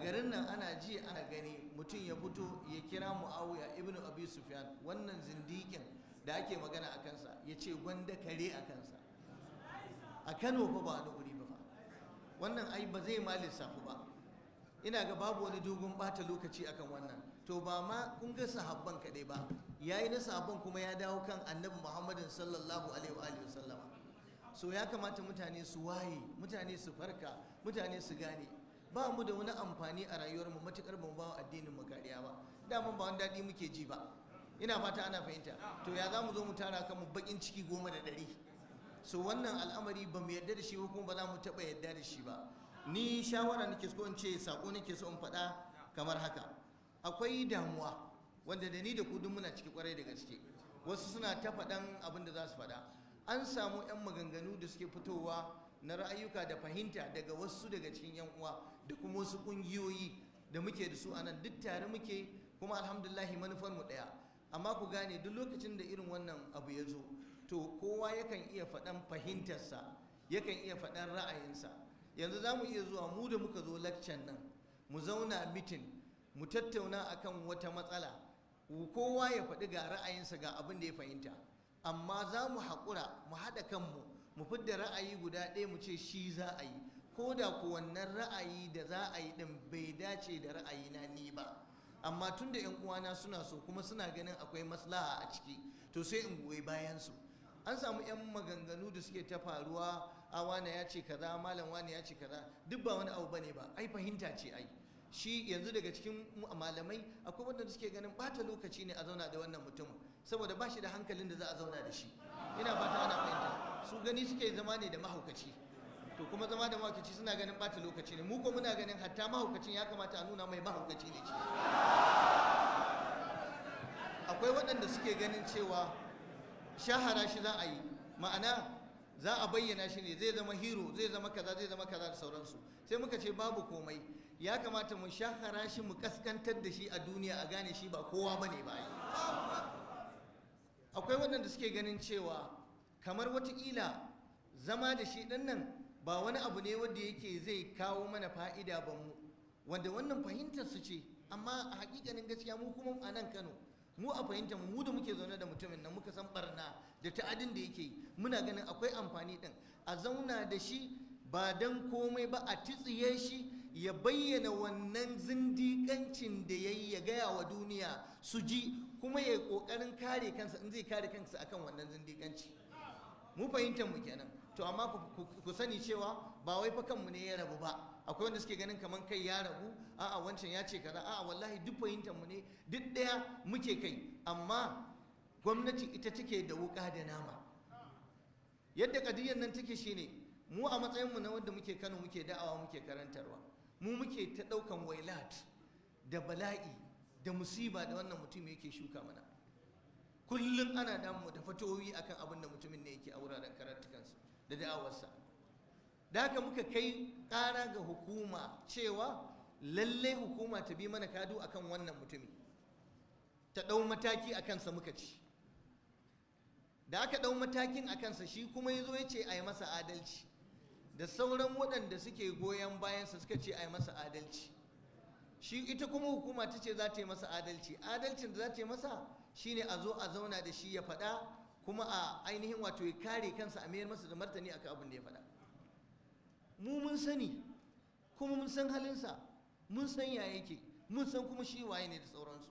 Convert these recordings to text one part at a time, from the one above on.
Garin nan ana ji ana gani, mutum ya fito ya kira Muawiya ibnu Abi Sufyan, wannan zindikin da ake magana a kansa, ya ce gwanda kare a kansa. A Kano fa, ba wani guri ba fa. Wannan ai ba zai ma lissafu ba. Ina ga babu wani dogon bata lokaci akan wannan. To, ba ma kun ga sahabban kaɗai ba, yayi na sahabban kuma ya dawo kan Annabi Muhammadin sallallahu alaihi wa alihi wasallama. So ya kamata mutane su waye, mutane su farka, mutane su gane ba mu da wani amfani a rayuwarmu matukar ba mu ba addinin mu kariya ba. Daman ba wani daɗi muke ji ba, ina fata ana fahimta. To, ya za mu zo mu tara kan mu bakin ciki 10 da 100? So wannan al'amari ba mu yarda da shi ba, kuma ba za mu taɓa yarda da shi ba. Ni shawara nake so in ce, sako nake so in faɗa kamar haka: akwai damuwa wanda da ni da ku duk muna ciki kwarai da gaske. Wasu suna ta faɗan abin da za su faɗa. An samu 'yan maganganu da suke fitowa na ra'ayuka da fahimta daga wasu daga cikin 'yan uwa da kuma wasu ƙungiyoyi da muke da su a nan. Duk tare muke, kuma alhamdulillahi manufar mu ɗaya. Amma ku gane, duk lokacin da irin wannan abu ya zo, to kowa yakan iya faɗan fahimtarsa, yakan iya faɗan ra'ayinsa. Yanzu za mu iya zuwa, mu da muka zo lakcan nan, mu zauna meeting, mu tattauna akan wata matsala, kowa ya faɗi ga ra'ayinsa, ga abin da ya fahimta. Amma za mu haƙura mu haɗa kanmu, mu fidda ra'ayi guda ɗaya, mu ce shi za a yi, ko da ku wannan ra'ayi da za a yi ɗin bai dace da ra'ayina ni ba. Amma tun da 'yan uwana suna so kuma suna ganin akwai maslaha a ciki, to sai in goyi bayan su. An samu 'yan maganganu da suke ta faruwa, a wane ya ce kaza, malam wane ya ce kaza. Duk ba wani abu bane ba, ai fahimta ce. Ai shi yanzu daga cikin malamai akwai wanda suke ganin bata lokaci ne a zauna da wannan mutumin, saboda ba shi da hankalin da za a zauna da shi. Ina fata ana fahimta. Su gani suke zama ne da mahaukaci. To, kuma zama da mahaukaci suna ganin bata lokaci ne. Mu ko muna ganin hatta mahaukacin ya kamata a nuna mai mahaukaci ne shi. Akwai waɗanda suke ganin cewa shahara shi za a yi, ma'ana za a bayyana shi ne, zai zama hero, zai zama kaza, zai zama kaza da sauransu. Sai muka ce babu komai, ya kamata mu shahara shi, mu kaskantar da shi a duniya, a gane shi ba kowa bane ba. Yi akwai waɗanda suke ganin cewa kamar watakila zama da shi ɗin nan ba wani abu ne wanda yake zai kawo mana fa'ida ba mu, wanda wannan fahimtar su ce. Amma a hakikanin gaskiya, mu kuma a nan Kano, mu a fahimtar mu da muke zaune da mutumin nan, muka san barna da ta'adin da yake yi, muna ganin akwai amfani din a zauna da shi, ba dan komai ba a titsiye shi, ya bayyana wannan zindiƙancin da ya yi, ya gaya wa duniya su ji, kuma ya yi ƙoƙarin kare kansa in zai kare kansa akan wannan zindiƙanci. Mu fahimtar mu kenan. To, amma ku sani cewa ba wai fa kanmu ne ya rabu ba. Akwai wanda suke ganin kaman kai ya rabu, a'a, wancan ya ce kaza. A'a, wallahi duk fahimtar mu ne, duk ɗaya muke kai. Amma gwamnati ita take da wuka da nama. Yadda kadiyyar nan take shine, mu a matsayin mu na wanda muke Kano, muke da'awa, muke karantarwa, mu muke ta ɗaukan wailat da bala'i da musiba da wannan mutum yake shuka mana. Kullum ana damu da fatowi akan abin da mutumin ne yake a wuraren karatukansu da da'awarsa. Da haka muka kai ƙara ga hukuma cewa lallai hukuma ta bi mana kadu akan wannan mutumi, ta ɗau mataki a kansa. Muka ci da aka ɗau matakin a kansa, shi kuma ya zo ya ce a yi masa adalci, da sauran waɗanda suke goyon bayansa suka ce a yi masa adalci. Shi ita kuma hukuma ta ce za ta yi masa adalci. Adalcin da za ta yi masa shine a zo a zauna da shi, ya faɗa, kuma a ainihin wato ya kare kansa, a mayar masa da martani akan abin da ya faɗa. Mu mun sani, kuma mun san halinsa, mun san ya yake, mun san kuma shi waye ne da sauransu.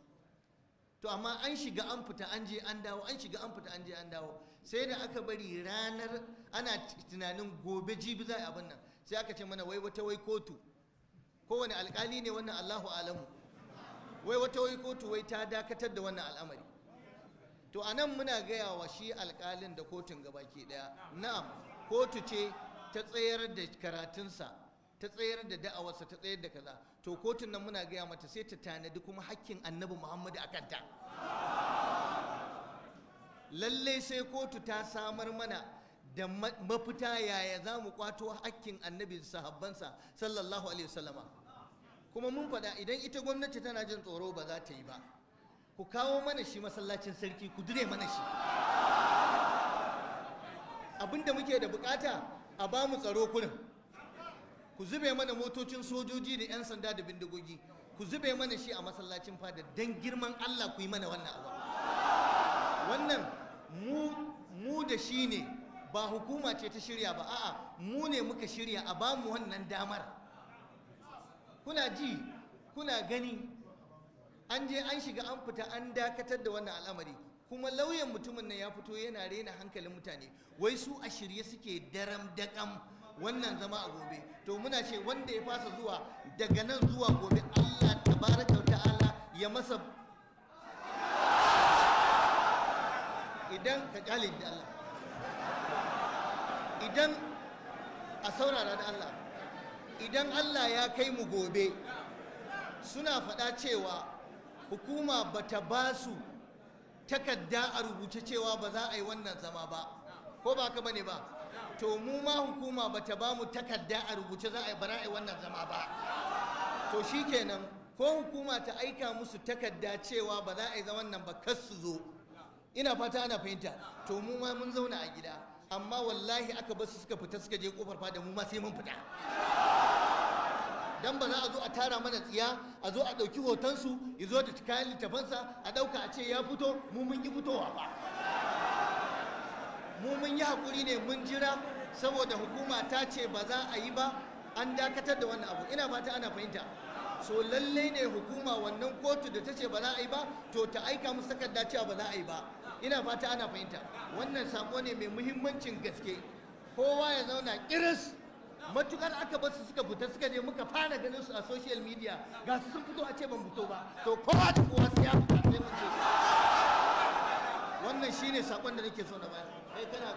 To, amma an shiga an fita, an je an dawo, an shiga an fita, an je an dawo, sai da aka bari ranar ana tunanin gobe jibi za a yi abin nan, sai aka ce mana wai wata wai kotu, kowane alkali ne wannan Allahu alamu, wai wata wai kotu wai ta dakatar da wannan al'amari. To, a nan muna gaya wa shi alkalin da kotun gabaki daya, na'am, kotu ce ta tsayar da karatunsa, ta tsayar da da'awarsa, ta tsayar da kaza. To, kotun nan muna gaya mata sai ta tanadi kuma hakkin Annabi Muhammadu a kanta. Lallai sai kotu ta samar mana da mafita, yaya za mu kwato hakkin Annabi, sahabbansa sallallahu alaihi wasallama. Kuma mun faɗa, idan ita gwamnati tana jin tsoro ba za ta yi ba, ku kawo mana shi masallacin sarki, ku dire mana shi. Abinda muke da bukata, a ba mu tsaro kurin. Ku zube mana motocin sojoji da 'yan sanda da bindigogi, ku zube mana shi a masallacin fada. Don girman Allah ku yi mana wannan abu. Wannan mu da shi ne, ba hukuma ce ta shirya ba. A'a, mu ne muka shirya. A bamu wannan damar. Kuna ji, kuna gani, an je an shiga, an fita, an dakatar da wannan al'amari. Kuma lauyan mutumin nan ya fito yana rena hankalin mutane, wai su a shirye suke daram daƙam wannan zama a gobe. To muna ce wanda ya fasa zuwa daga nan zuwa gobe, Allah tabaraka wa ta'ala ya masa. Idan ka kyale da Allah, idan a saurara da Allah, idan Allah ya kai mu gobe, suna faɗa cewa hukuma bata ba su takarda a rubuce cewa ba za a yi wannan zama ba, ko ba ka bane ba? To mu ma hukuma bata ba mu takarda a rubuce za a yi bara a yi wannan zama ba. To shikenan, ko hukuma ta aika musu takarda cewa ba za a yi zaman nan ba, kar su zo. Ina fata ana fahimta. To mu ma mun zauna a gida, amma wallahi aka basu suka fita suka je kofar fada, mu ma sai mun fita, dan ba za a zo a tara mana tsiya, a zo a ɗauki hotonsu, ya zo da kayan littafansa, a ɗauka a ce ya fito. Mu mun yi fitowa ba, mu mun yi haƙuri ne, mun jira saboda hukuma ta ce ba za a yi ba, an dakatar da wannan abu. Ina fata ana fahimta. So lallai ne hukuma, wannan kotu da ta ce ba za a yi ba, to ta aika musu takarda cewa ba za a yi ba. Ina fata ana fahimta. Wannan sako ne mai muhimmancin gaske. Kowa ya zauna kiris. Matukar aka bar su suka fita suka je, muka fara ganin su a social media, ga su sun fito, a ce ban fito ba, to kowa da kowa sai ya fita, sai mun je. Wannan shine sakon da nake so na bayar. Kai kana